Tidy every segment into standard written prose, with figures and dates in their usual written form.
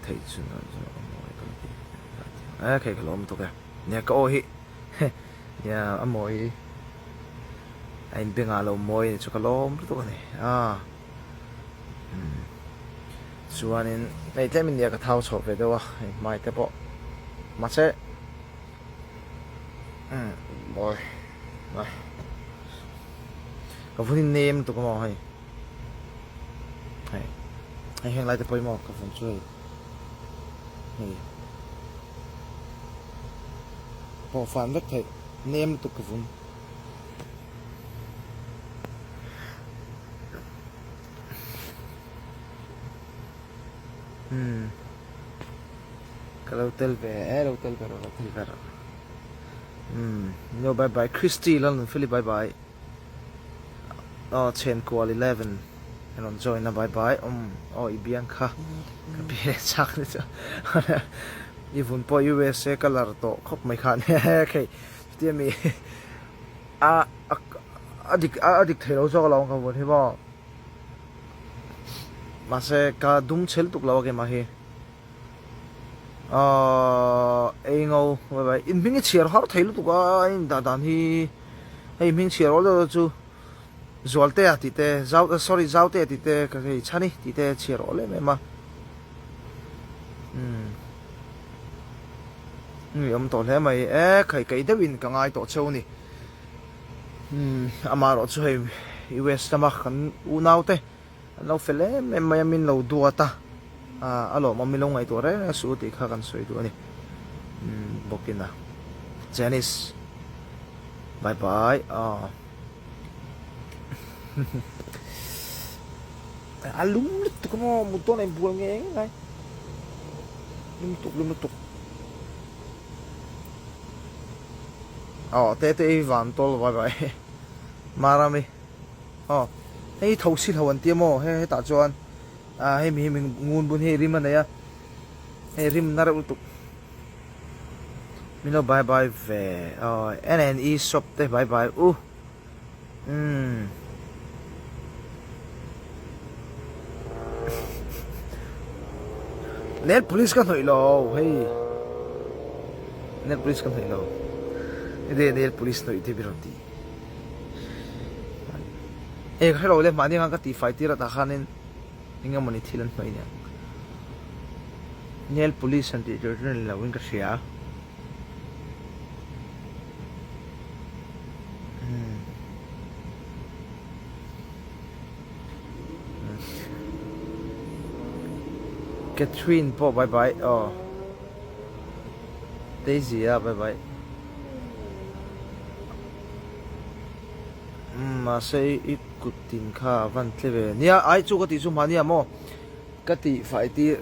Theih chu a mawi ka la ti e khei ka lawm tuk e nia ka aw hi nia a mawi a in bengah lo mawi ni chu ka lawm lutuk a ni a chuanin hei tlem in nia ka thau chho ve deuh a hei hmai te pawh mahse mawi ka vun in nem lutuk a maw hei. Hei hei heng lai te pawimawh ka vun chu hei hei pawh fan vek theih nem lutuk ka vun. Hmm ka lo tel ve e lo tel ve rawh lo tel ve rawh hmm no bye bye Christy Lalnunfeli bye bye. Aw chhenkual 11 i rawn join a bye bye umm aw i biang kha ka pi leh chak ni chu i vun pawh USA colour tawh khawp mai khan hei chutia mi a a dik a dik thei lo zawk alawm ka vun hi maw mahse ka dum chhel tuk lo a keimah hi Aaa ei ngo bye bye in hming hi chhiar har thei lutuk a a indah dan hi hei hming chhiar awl deuh deuh chu Zualtea tih te Zau sorry Zautea tih te ka hei Chhani tih te chhiar awl em em a umm mi awm tawh hle mai e khai kaih deuhin ka ngai tawh cheu a ni umm amaherawh chu hei US lama kan unaute. An lo fel em em mai a, min lo duat a, a lawmawm min lo ngaihtuah reng reng suh tih kha kan sawi duh a ni. Bawkin a. Janice. Bye bye. Aw. A lum lutuk maw mut dawn a inbual ngei ngai. Lum lutuk lum lutuk. Aw te te i van tawl bye bye. Marami. Aw, hei tho si hlo an ti a maw? Hei hetah chuan ah hei mi hi mi ngun bun hi rim a nei a, hei rim na reuh lutuk. Min lo bye bye ve aw NNE shop te bye bye u umm. Nail polish ka hnawih lo hei nail polish ka hnawih lo hei nail polish hnawih te bi rawn ti. Hei ka hrelo le mahni khan ka tihfai tir atah khanin eng emawni thil an hnawih aniang. Nail polish han tih tur chu ni lo in ka hria. Catherine pawh bye bye aw. Daisy a bye bye. Umm mahse i kut tin kha a van tle ve. Nia ai chu ka tih chu hmahnia maw ka tih fai tir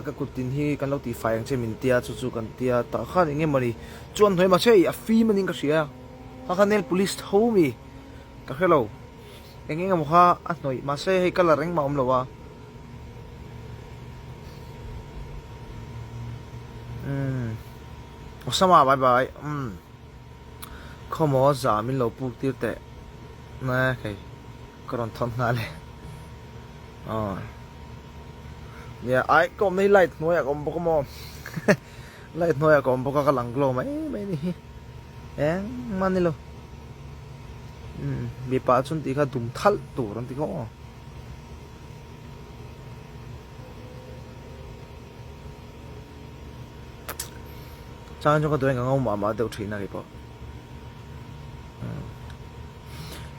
ka kut tin hi kan lo tih fai ang che min tia chu chu kan tia tah khan eng emawni chuan hnuai mahse i a fim anin ka hria kha kha nail polish tho mi ka hre lo eng eng emaw kha a hnawih mahse hei colour engmah a awm lo a umm Osama bye bye umm. Khawmaw za min lo puk tir teh na hei ka rawn thawn nghal e aw nia ai ka awmna hi light hnuaiah ka awm bawk a maw light hnuaiah ka awm bawk a ka lang glow mai mai ni hi engmah ni lo umm mipa chuan tih kha dum thalh tur an ti kha aw. Chang chu ka duh a eng mah mah deuh thin a kei pawh.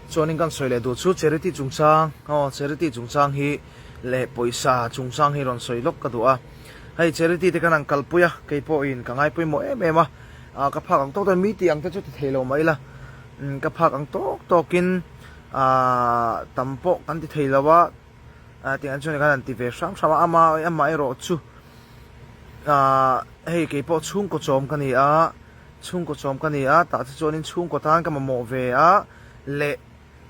Chuanin kan sawi leh duh chu charity chungchang aw charity chungchang hi leh pawisa chungchang hi rawn sawi lawk ka duh a. Hei charity te kan han kalpui a kei pawhin ka ngai pawimawh em em a. Ah ka phak ang tawk tawk mi tih ang te chu ti thei lo mah ila ka phak ang tawk tawkin ah tam pawh kan ti thei lo a. Ah tiang chuan kan han ti ve hram hram a ama amaherawh chu ah hei kei pawh chhungkaw chawm ka ni a chhungkaw chawm ka ni a tah te chuanin chhungkaw tan ka mamawh ve a leh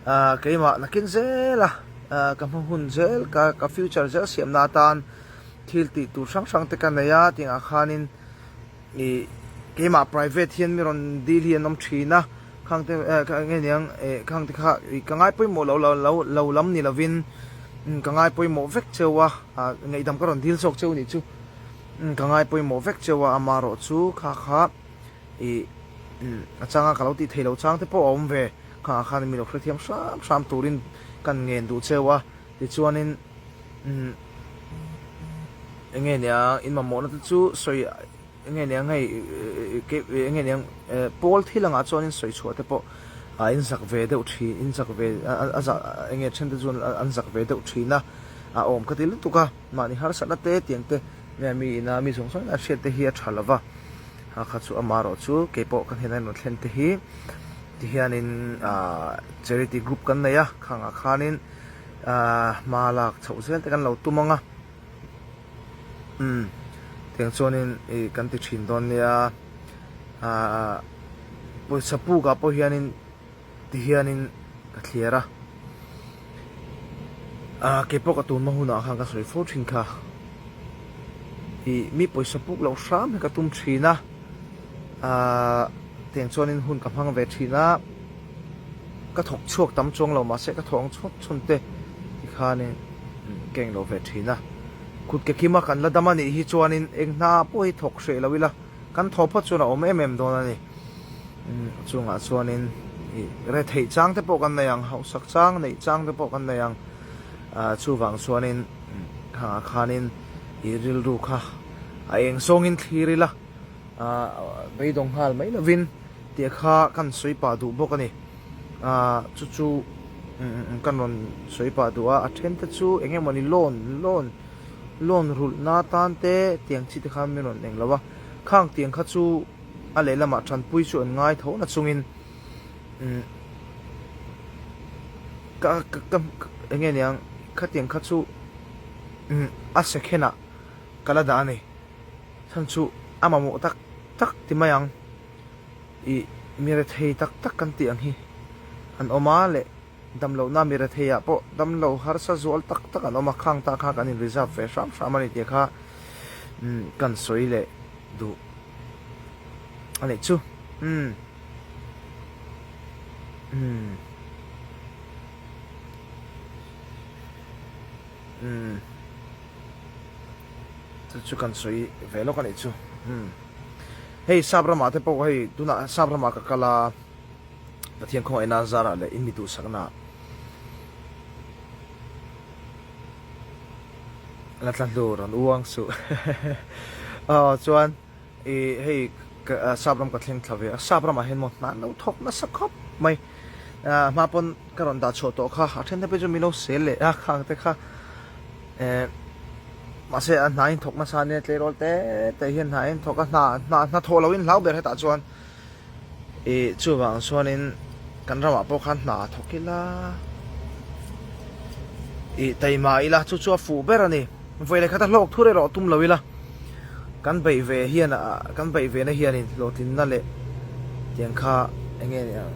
ah keimah nakin zel a ah ka hma hun zel ka ka future zel siamna atan thil tih tur hrang hrang te ka nei a tiangah khanin Ih keimah private hian mi rawn dil hi an awm thin a, khang te eh eng nge niang eh khang te kha ih ka ngai pawimawh lo lo lo lo lam ni lovin ka ngai pawimawh vek cheu a, ah ngaihdam ka rawn dil zawk cheu nih chu. Ka ngai pawimawh vek cheu a, amarawh chu kha kha ih a changa ka lo tih theih loh chang te pawh a awm ve. Khangah khan mi lo hrethiam hram hram turin kan ngen duh cheu a, tichuanin eng nge nia in mamawhna te chu sawi eng nge nia hei eng nge nia pawl thil angah chuanin sawi chhuah te pawh a in zak ve deuh thin in zak ve a zah eng nge then te chuan an zak ve deuh thin a, a awm ka ti lutuk a, mahni harsatna te tiang te nge mi ina mi zawng zawngin a hriat te hi a tha lova, a kha chu amarawh chu keipawh ka hnena rawn thlen te hi tihianin ah charity group kan nei a, khangah khanin ah hma lak chhoh zel te kan lo tum ang a. Umm tiang chuanin ih kan ti thin dawn nia ahh pawisa puk ah pawh hianin ti hianin ka thliar a ahh keipawh ka tunhma hunah khan ka sawi fo thin kha ih mi pawisa puk loh hram hi ka tum thin a ahh tiang chuanin hun ka hmang ve thin a ka thawk chhuak tam chuang lo mahse ka thawk ang chhawt chhun te tikhanin ka englo ve thin a, kut ke kima kan la dam a nih hi chuanin eng hna pawh hi thawk hreh lo ila kan thaw phawt chuan a awm em em dawn a ni. Chungah chuanin ih retheih chang te pawh kan nei ang, hausak chang neih chang te pawh kan nei ang, chuvang chuanin khangah khanin ih rilru kha a eng zawngin thlir ila beidawng nghal mai lovin tih kha kan sawi pah duh bawk a ni. Ahh chu chu kan rawn sawi pah duh a, a then te chu eng emawni loan loan loan rulh na tan te tiang chi te khan min rawn eng lo a, khang tiang kha chu a lehlamah tanpui chu an ngai tho na chungin umm ka ka ka eng nge niang khatiang kha chu umm a second ah ka la dah a ni, chhan chu a mamawh tak tak ti mai ang. Ih, mi rethei tak tak kan tih ang hi an awm a leh damlohna mi rethei ah pawh damlo harsa zual tak tak an awm a, khang ta kha kan in reserve ve hram hram a ni tih kha kan sawi leh duh a nih chu. Umm. Umm. Umm. Chu chu kan sawi ve lawk a nih chu. Umm. Hei sap ramah te pawh hei tunah sap ramah ka kal a, Pathian khawngaihna zarah leh in mi duhsakna la tla hlur an uang suh aw chuan ih hei sap ram ka thleng thla ve a, sap ramah hian maw hna an lo thawk nasa khawp mai hma pawn ka rawn dah chhuah tawh kha a then te pawh chu min lo sel leh a khang te kha eh mahse a hna in thawk nasa ania tleirawl te te hian hna in thawk a hna hna hna thawh loh in hlau ber hetah chuan ih chuvang chuanin kan ramah pawh khan hna thawk ila ih taima ila chu chu a fuh ber a ni vawi leh khat a hlawk thur erawh tum lo ila kan beih ve hian ah kan beih ve na hianin hlawhtlinna leh tiang kha eng nge niang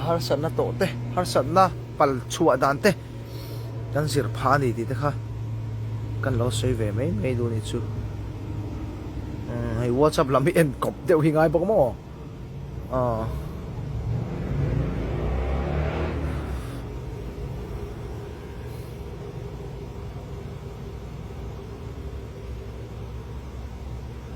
harsatna tawh te harsatna pal chhuah dan te. Kan zir phah a ni tih te kha kan lo sawi ve mai mai duh a nih chu. Umm hei WhatsApp lam hi en kawp deuh hi ngai bawk maw? Aw.